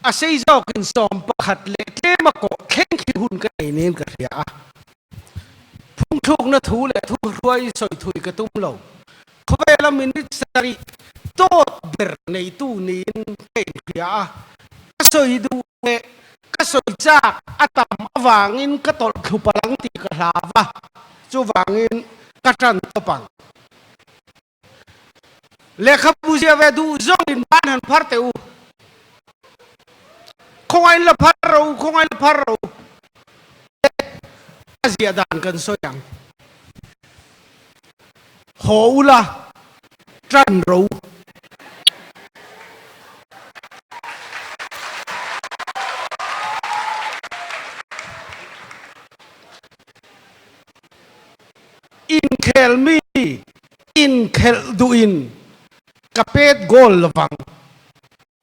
A sei zawkin 11 leh tlema kawh thleng khi hun ka nei nen ka hria a. Phungthlukna thu leh thuhruai sawi thui ka tum lo. Khawvela minute sarih tawt ber neitu niin ka inhria a. Ka sawi duh leh ka sawi chak a tam avangin ka tawlh thlu palh ang tih ka hlau a, chuvangin ka tan tawp ang. Lehkhabu zia ve duh zawngin ban han phar teh u. Khawngain la phar ro u, khawngain la phar ro u. A zia dan kan sawi ang. Haw u la, tan ro u. Inkhel mi inkhelh duhin ka pet goal lovang,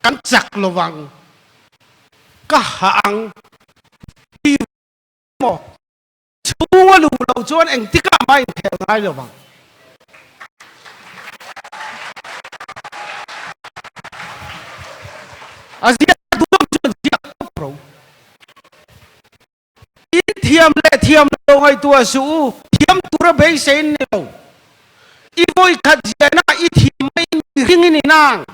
kan chak lovang, ka hah ang ti maw? Chhung a luh loh chuan engtikah mah inkhel ngai lovang. A ziak duang chuan ziak tawp ro. In thiam leh thiam lo ngaihtuah suh u, thiam tura beisei in ni lo. I vawi khat ziahna i thiam mai in mihring in inang.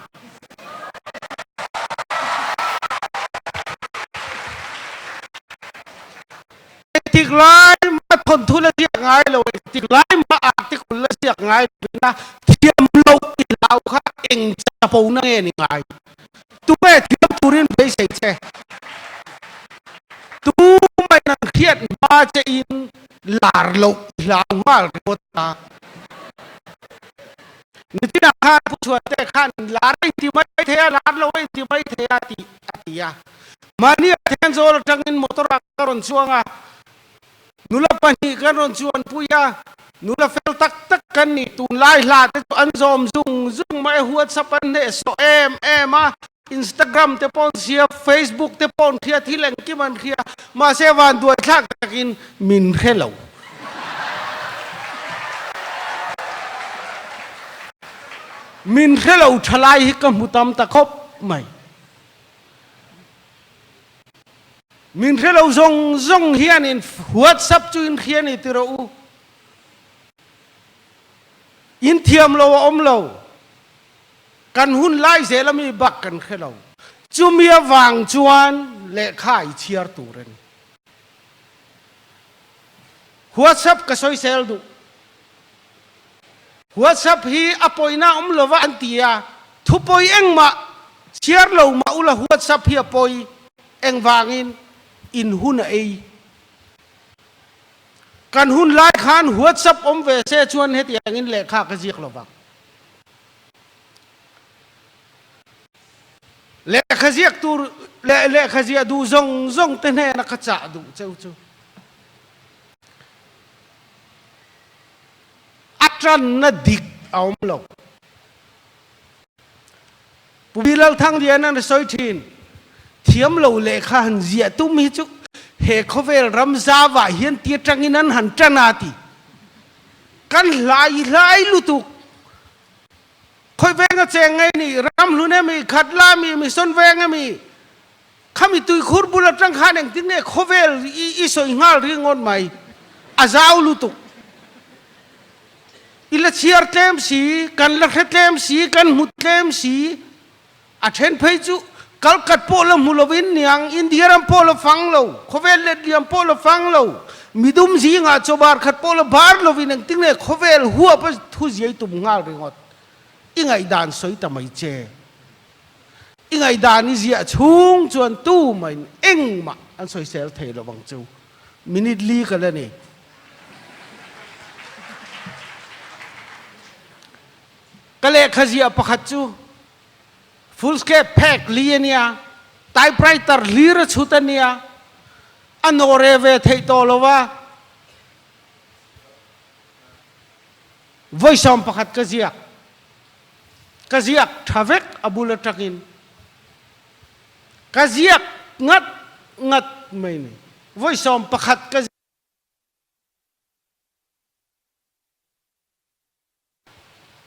Engtik lai mah thawnthu la ziak ngai lo, engtik lai mah article la ziak ngai lovin a thiam loh i hlau kha eng chapona nge ni ngai? Tunge thiam turin beisei che? Tumah in an hriat hma che in lar loh i hlau nghal ringawt a. Nitinah khan Pu Chhuante khan lar a inti mai thei a, lar lo a inti mai thei a tih a ti a. Mahni ah Thenzawl atangin motor ah ka rawn chuang a, Nula pahnih kan rawn chuanpui a, nula fel tak tak kan ni. Tunlai hla te chu an zawm zung zung mai a, WhatsApp an hnehsawh em em a, Instagram te pawh an hria, Facebook te pawh an hria, thil engkim an hria. Mahse vanduai thlak takin min hre lo. Min hre lo thalai hi ka hmu tam ta khawp mai. Min hre lo zawng zawng hianin WhatsApp chu in hria ni ti rawh u. In thiam lo a awm lo. Kan hun lai zel ami bak kan hre lo. Chumi avang chuan lehkha i chhiar tur a ni. WhatsApp ka sawisel duh. WhatsApp hi a pawina awm lova an ti a, thupawi engmah chhiar lo mah ula WhatsApp hi a pawi engvangin in hun a ei. Kan hun lai khan WhatsApp awm ve se chuan hetiangin lehkha ka ziak lovang. Lehkha ziak tur leh lehkha ziah duh zawng zawng te hnena ka chah duh cheu chu. A tanna dik a awm lo. Pu Bilal Thanglian an sawi thin, thiam lo lehkha han ziah tum hi chu he khawvel ram zauah hian ti atangin an han tan a ti. Kan hlai hlai lutuk. Khawi venga cheng ngei ni, ram hlun emi, khat la mi, mission veng emi, Khami tuikhur bul atang khan engtin nge khawvel i sawi nghal ringawn mai, a zau lutuk. I la chhiar tlem si, kan la hre tlem si, kan hmu tlem si. A then phei chu Kalkat pawh la hmu lovin niang, India ram pawh la fang lo, khawvel letliam pawh la fang lo, midum zingah chawbar khat pawh la bar lovin engtin nge khawvel huap a thu ziai tum nghal ringawt. I ngaihdan sawi ta mai che. I ngaihdan i ziah chhung chuan tumahin engmah an sawisel thei lo ang chu. Minute li ka la ni. Ka lehkha ziah pakhat chu foolscap phek li a nia, typewriter hlir a chhut a nia, a nawh reh ve theih tawh lo va. Vawi 11 ka ziak. Ka ziak tha vek a bul atangin ka ziak ngat ngat mai ni. Vawi 11 ka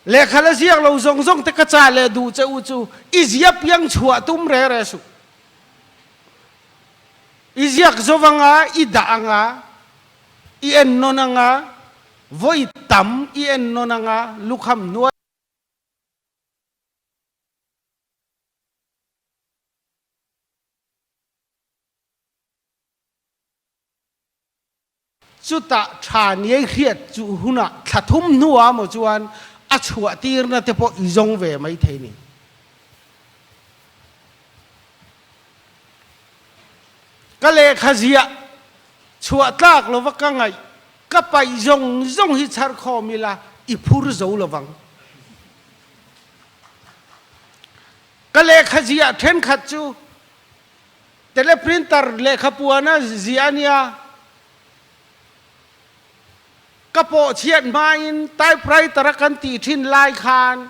Lehkha la ziak lo zawng zawng te ka cha leh duh che u chu i zia piang chhuah tum re re suh. I ziak zo anga, i dah anga, i en nawn anga, vawi tam i en nawn anga, lukham hnuai. Chutah tha niai hriat chu hunah thla thum hnuah maw chuan a chhuah tirna te pawh i zawng ve mai thei ni. Ka lehkha ziah chhuah tlak lova ka ngaih ka paih zawng zawng hi chhar khawm ila i phur zo lovang. Ka lehkha ziah thenkhat chu Teleprinter lehkha puana ziah a nia. Ka pawh chhiat hmain typewriter a kan tih thin lai khan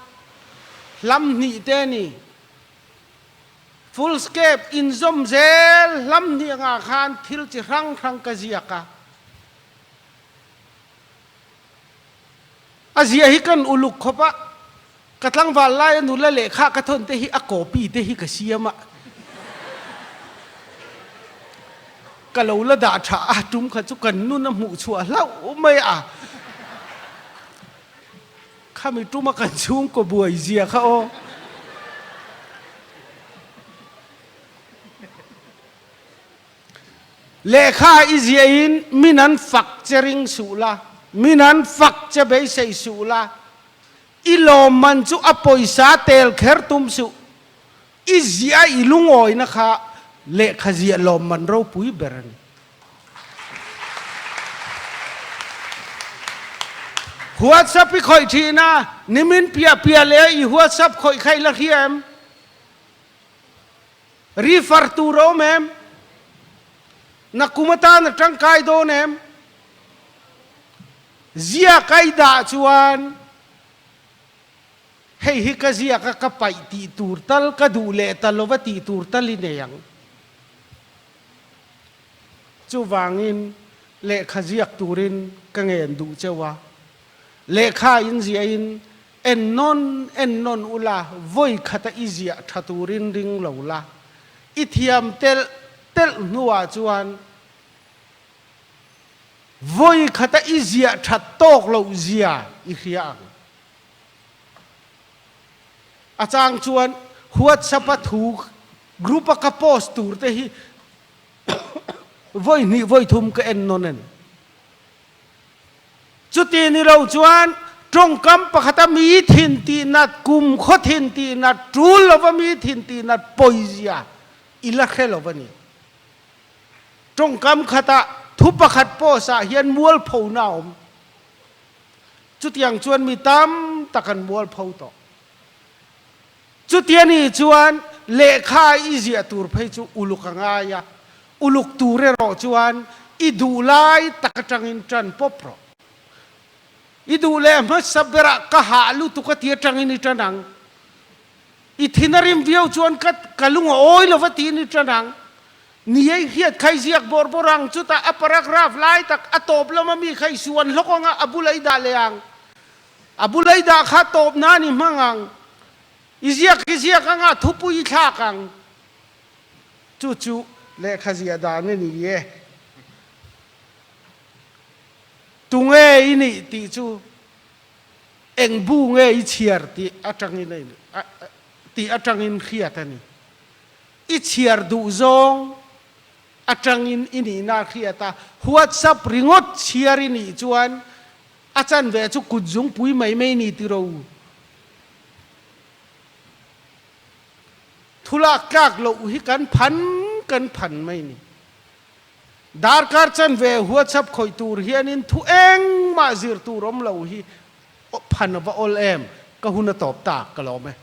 hlam hnih te a ni. Fullscape inzawm zel hlam hnih angah khan thil chi hrang hrang ka ziak a. A ziah hi kan uluk khawp a, ka tlangval laia nula lehkha ka thawn te hi a copy te hi ka siam a, ka lo la dah tha a, tum kha chu kan nun a hmuh chhuah hlauh mai a, khami tuma kan chhungkaw buai zia kha aw. Lehkha i ziahin min an fak che ring suh la, min an fak che beisei suh la, i lawmman chu a pawisa tel kher tum suh, i ziah i lungawina kha lehkha ziah lawmman ropui ber a ni. WhatsApp i khawih thin a, nimin piah piah leh i WhatsApp khawih kha i la hria em? Refer tur a awm em? Nakum atan a tangkai dawn em? Ziak a i dah chuan hei hi ka ziak a ka paih tih tur tal ka duh leh ta lova tih tur tal i nei ang. Chuvangin lehkha ziak turin ka ngen duh cheu a, lehkha in ziahin En nawn en nawn ula, vawi khata i ziah tha turin ring lo la. I thiam telh telh hnuah chuan vawi khata i ziah that tawk loh zia i hria ang. A chang chuan WhatsApp-a thu group-a ka post tur te hi vawi hnih vawi thum ka en nawn a ni. Chuti ni lo chuan tawngkam pakhata mi thin tih nat, kum khaw thin tih nat, tul lova mi thin tih nat pawizia i la hre lo a ni. Tawngkam khatah thu pakhat post ah hian mualphona a awm. Chutiang chuan mi tam tak an mualpho tawh. Chutia ni chuan lehkha i ziah tur phei chu uluk a ngai a, uluk tur erawh chuan i duh lai tak atangin tan pawp rawh. I duh leh hmasa berah ka hah lutuk a ti atangin i tan ang. I thin a rim viau chuan ka ka lung a awi lova tiin i tan ang. Ni ei hriat kha i ziak bawr bawr ang, chutah a paragraph lai tak a tawp lama mi kha i suan hlawk ang a, a bula i dah leh ang. A bula i dah kha tawp nan i hmang ang. I ziak i ziak anga thupui i thlak ang. Chu chu lehkha ziah dan a ni e. Tunge i nih tih chu eng bu nge i chhiar tih atangin a tih atangin hriat a ni. I chhiar duh zawng atangin i nihna a hriat a, WhatsApp ringawt chhiar i nih chuan A chanve chu kut zungpui mai mai ni tiro u. Thulak tlak loh hi kan phan kan phan mai ni. Darkar chanve WhatsApp khawih tur hianin thu engmah zir tur awm lo hi phan a va awl em? Ka hun a tawp ta ka lawm e.